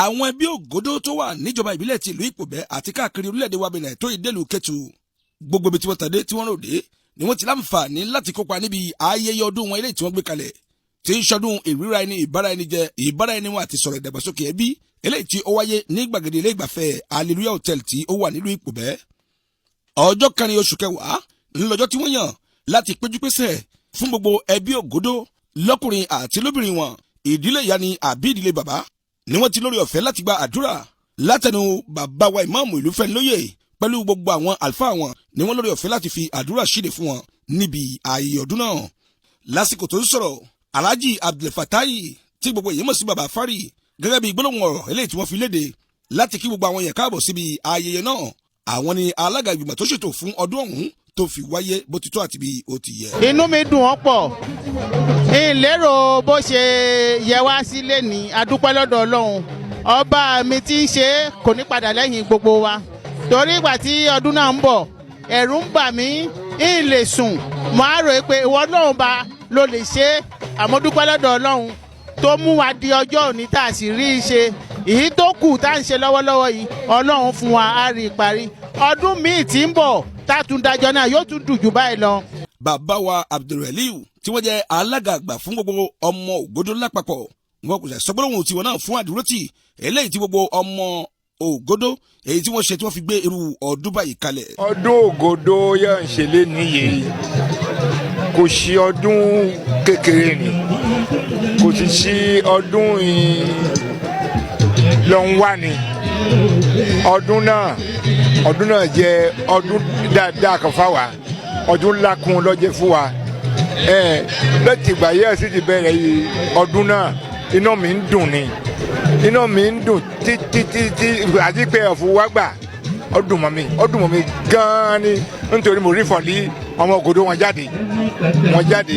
Àwọn ẹbí Ògòdó tó wà níjọba ìbílẹ̀ ti ìlú Ìpòbẹ́ àti káàkiri orílẹ̀-èdè wa Benin tó ìdélùú Kétu, gbogbo ibi tí wọ́n tàdé tí wọ́n rò dé ni wọ́n ti láǹfààní láti kópa níbi ayẹyẹ ọdún wọn eléyìí tí wọ́n gbé kalẹ̀, tí ń ṣọdún ìríra ẹni, ìbára ẹni jẹ, ìbára ẹni wọn àti sọ̀rọ̀ ìdàgbàsókè ẹbí, eléyìí tí ó wáyé ní gbàgede ilé ìgbafẹ́ Hallelujah Hotel tí ó wà nílùú Ìpòbẹ́. Ọjọ́ 4 oṣù 10 ńlọ́jọ́ tí wọ́n yàn láti péjúpésẹ̀ fún gbogbo ẹbí Ògòdó, lọ́kùnrin àti lóbìnrin wọn, ìdílé ìyá ni àbí ìdílé bàbá, ni wọ́n ti lórí ọ̀fẹ́ láti gba àdúrà látẹnu bàbá wa, ìmáàmù ìlú Fẹ́nilóyè, pẹ̀lú gbogbo àwọn àlùfáà wọn ni wọ́n lórí ọ̀fẹ́ láti fi àdúrà ṣíde fún wọn níbi ààyè ọdún náà. Lásìkò tó ń sọ̀rọ̀, Alhaji Abdulfatai, tí gbogbo èyí mọ̀ sí Baba Fari, gẹ́gẹ́ bí gbólóhùn ọ̀rọ̀ eléyìí tí wọ́n fi léde láti kí gbogbo àwọn yẹn káàbọ̀ síbi ayẹyẹ náà, àwọn ni alága ìgbìmọ̀ tó ṣètò fún ọdún ọ̀hún tó fi wáyé bó ti tó àti bí ó ti yẹ. Inú mi dùn ọ́ pọ̀, ìlérò bó ṣe yẹ wá sílé ní. Adúpẹ́ lọ́dọ̀ Ọlọ́run ọba mi tí ń ṣe kò ní padà lẹ́yìn gbogbo wa, torí ìgbà tí ọdún náà ń bọ̀, ẹ̀rù ń bà mí, ń lè sùn. Mo á rò pé ìwọ Ọlọ́run ba ló lè ṣe é, àmọ́ dúpẹ́ lọ́dọ̀ Ọlọ́run tó mú wa di ọjọ́ òní tá a sì rí i ṣe. Èyí tó kù tá à ń ṣe lọ́wọ́lọ́wọ́ yìí, Ọlọ́run fún wa, á rí i parí. Ọdún míì tí ń bọ̀ tá a tún dájọ́ náà yóò tún dùn jù báyìí lọ. Bàbá wa Abdulraliu, tí wọ́n jẹ́ alága àgbà fún gbogbo ọmọ Ògbódó lápapọ̀, wọn kò sọ gbólóhùn tiwọn náà fún àdúrótì eléyìí tí gbogbo ọmọ Ògòdó èyí tí wọ́n ṣe tí wọ́n fi gbé irú ọdún báyìí kalẹ̀. Ọdún Ògòdó yẹn ń ṣe lé níyì, kò sí ọdún kékeré ni, kò sì sí ọdún lọ́n wá ni. Ọdún náà jẹ́ ọdún dáadáa kan fáwa, ọdún ńlá kún lọ́jẹ́ fún wa. Ẹ láti ìgbà yẹn sì ti bẹ̀rẹ̀ yìí, ọdún náà, inú mi ń dùn ni, inú mi ń dùn títí títí àti pé ọ̀fun wa gbà. Ó dùn mọ́ mi, ó dùn mọ́ mi gan-an ni, nítorí mo rí fọ̀lí ọmọ Ògòdó wọn jáde, wọn jáde.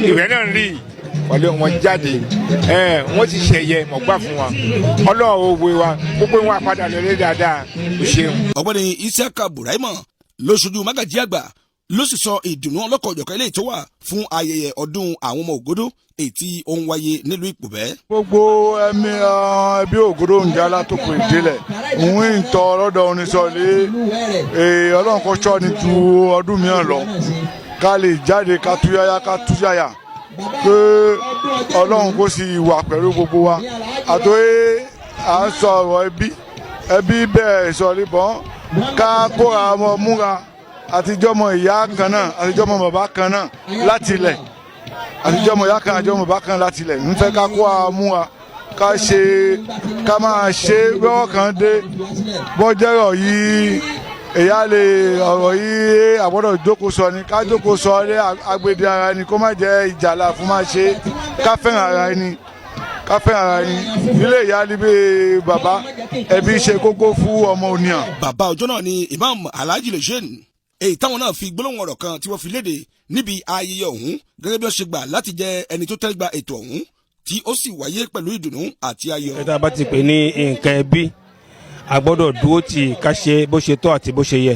Ìwé náà ń rí wọlé, wọn jáde. Wọn ti ṣẹyẹ mọ̀ gbà fún wọn. Ọlọ́run ò wé wa, gbogbo wọn àpadà lọlé dáadáa. O ṣeun. Ọ̀gbẹ́ni Isiaka Buraima ló ṣojú mágàjí àgbà, ló sì sọ ìdùnnú ọlọ́kọ̀ọ́jọ̀kan eléyìí tó wà fún ayẹyẹ ọdún àwọn ọmọ Ògòdó èyí tí ó ń wáyé nílùú Ìpòbẹ́. Gbogbo ẹ̀mí ẹbí Ògòdó ń jẹ́ alátòkò ìdílẹ̀ òun ń tọ́ lọ́dọ̀ onísọ̀lé. Ọlọ́run kò sọ ní ju ọdún mìíràn lọ, ká lè jáde, ká túyáyá, ká túyáyà, pé Ọlọ́run kò sì wà pẹ̀lú gbogbo wa. Àtòyé à ń sọ ọ̀rọ̀ ẹbí, ẹbí bẹ́ẹ̀ sọ̀rí bọ́n, ká kóra ọmọ múra, àtijọ́ ọmọ ìyá kan náà, àtijọ́ ọmọ bàbá kan náà láti ilẹ̀, àtijọ́ ọmọ ìyá kan, àtijọ́ ọmọ bàbá kan láti ilẹ̀. Ń fẹ́ ká kóra múra, ká ṣe, ká máa ṣe bọ́wọ́ kan dé bọ́jẹ́rọ̀ yìí. Èyá lè ọ̀rọ̀ yìí àgbọ́dọ̀ jókòó sọ ni, ká jókòó sọ lé agbede ara ẹni, kó má jẹ́ ìjà la fún máa ṣe. Ká fẹ́ràn ara ẹni, ká fẹ́ràn ara ẹni nílé ìyá níbi bàbá. Ẹbí ṣe kókó fún ọmọ ònìyàn. Bàbá ọjọ́ náà ni Imam Alhaji Lejeune, èyí táwọn náà fi gbólóhùn ọ̀rọ̀ kan tí wọ́n fi léde níbi ayẹyẹ ọ̀hún, gẹ́gẹ́ bí wọ́n ṣe gbà láti jẹ́ ẹni tó tẹ́gbà ètò ọ̀hún tí ó sì wáyé pẹ̀lú ìdùnnú àti ayọ̀. Ẹ tá a bá ti pè ní nǹkan ẹbí, a gbọ́dọ̀ dúró tì, ká ṣe bó ṣe tọ́ àti bó ṣe yẹ.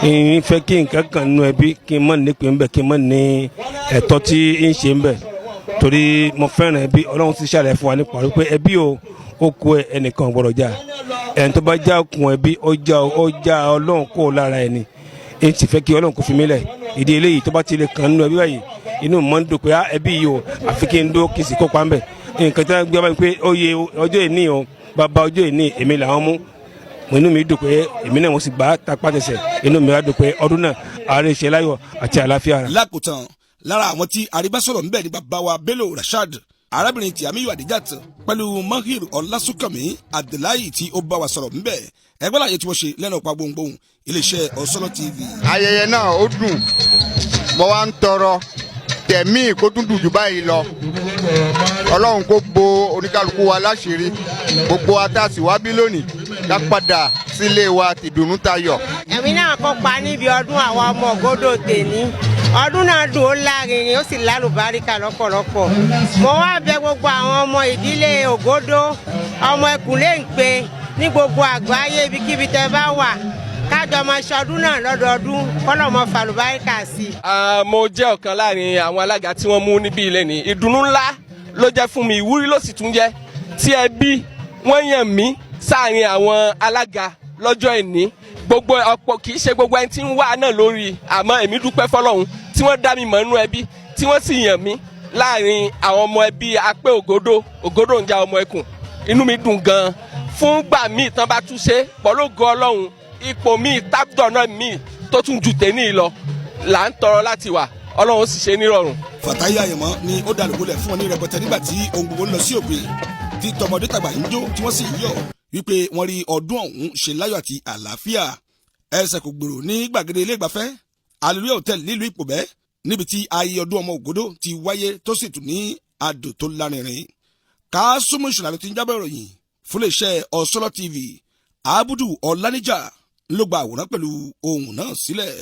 N fẹ́ kí nǹkan kan nínú ẹbí kí n mọ̀ nípìn ńbẹ̀, kí n mọ̀ ní ẹ̀tọ́ tí ń ṣe ńbẹ̀, torí mo fẹ́ràn ẹbí. Ọlọ́run ti ṣàlàyé fún wa nípa wípé ẹbí o, ó kó ẹnìkan gbọ́dọ̀ já. Ẹni tó bá já okùn ẹbí, ó já Ọlọ́run kó lára ẹni. N sì fẹ́ kí Ọlọ́run kò fi mí lẹ̀. Ìdí eléyìí tó bá ti lè kàn nínú ẹbí báyìí, inú mọ́ ń dùn pé ẹbí yìí o, àfi kí n dó kí n sì kópa ńbẹ̀. Nǹkan tí wọ́n gbé báyìí pé ó yẹ ọjọ́ ìní o, bàbá ọjọ́ ìní, èmi làwọn mú. Inú mi dùn pé èmi náà mo sì gbà á tapá tẹsẹ̀. Inú mi á dùn pé ọdún náà àárẹ̀ ṣe láyọ̀ àti àlàáfíà. Lákòótán, lára àwọn tí àríbásọ̀rọ̀ ńbẹ̀ ni bàbá wa Bello Rasheed, arábìnrin Tìámíyù Adijat pẹ̀lú Mahir Ọlásùnkànmí Abdullahi tí ó bá wa sọ̀rọ̀ ńbẹ̀. Ẹgbẹ́ láàyè tí wọ́n ṣe lẹ́nu ọ̀pá gbohùngbohùn iléeṣẹ́ Ọ̀sọ́lọ́ TV. Ayẹyẹ náà ó dùn. Mo wá ń tọrọ tẹ̀mí kó tún dùn jù báyìí lọ. Ọlọ́run kó bo oníkálukú wa láṣìírí, gbogbo wa tá a sì wá bí lónìí, ká padà sílé wa tìdùnnú tayọ̀. Èmi náà kópa níbi ọdún àwọn ọmọ Ògòdó tèmi. Ọdún náà dùn, ó lárinrin, ó sì lálùbáríkà lọ́pọ̀lọpọ̀. Mo wá bẹ̀ gbogbo àwọn ọmọ ìdílé Ògòdó, ọmọ ẹkùnlé ń pe ní gbogbo àgbáyé, ibikíbi tẹ́ bá wà, kájọ máa ṣọdún náà lọ́dọọdún, kọ́lọ́mọ fàlùbáríkà sí i. Mo jẹ́ ọ̀kan láàrin àwọn alága tí wọ́n mú níbí ilé ní. Ìdùnnú ńlá ló jẹ́ fún mi, ìwúrí ló sì tún jẹ́ tí ẹbí Wọ́n yàn mí sáàrin àwọn alága lọ́jọ́ ìní. Gbogbo ọ̀pọ̀, kì í ṣe gbogbo ẹni tí ń wá náà lórí, àmọ́ èmi dúpẹ́ fọlọ́run tí wọ́n dá mi mọ̀ nínú ẹbí, tí wọ́n sì yàn mí láàrin àwọn ọmọ ẹbí apẹ́ Ògòdó, Ògòdó ń já ọmọ ẹkùn. Inú mi dùn gan-an. Fún gbà míì tán bá tún ṣe pẹ̀lú ògo Ọlọ́run, ipò míì tábìdọ̀ náà míì tó tún ju tèmi lọ là ń tọrọ láti wà. Ọlọ́run sì ṣe nírọ̀rùn. Fàtáyé Àyànmọ́ ni ó dàlúgbòlẹ̀ fún wọn ní rẹpẹtẹ nígbà tí ohun gbogbo ń lọ sí òpin, tí tọmọdé tàgbà ń jó, tí wọ́n sì ń yọ̀ wípé wọ́n rí ọdún ọ̀hún ṣe láyọ̀ àti àlàáfíà. Ẹsẹ̀ kò gbèrò ní gbàgede ilé ìgbafẹ́ Hallelujah Hotel nílùú Ìpòbẹ́, níbi tí ayé ọdún ọmọ Ògòdó ti wáyé, tó sì tún ní adùn tó lárinrin. Kásùmù Ìṣọ̀lá ló ti ń jábọ̀ ìròyìn fún iléeṣẹ́ Ọ̀sọ́lọ́ TV. Abudu Ọláníjà ló gba àwòrán pẹ̀lú ohun náà sílẹ̀.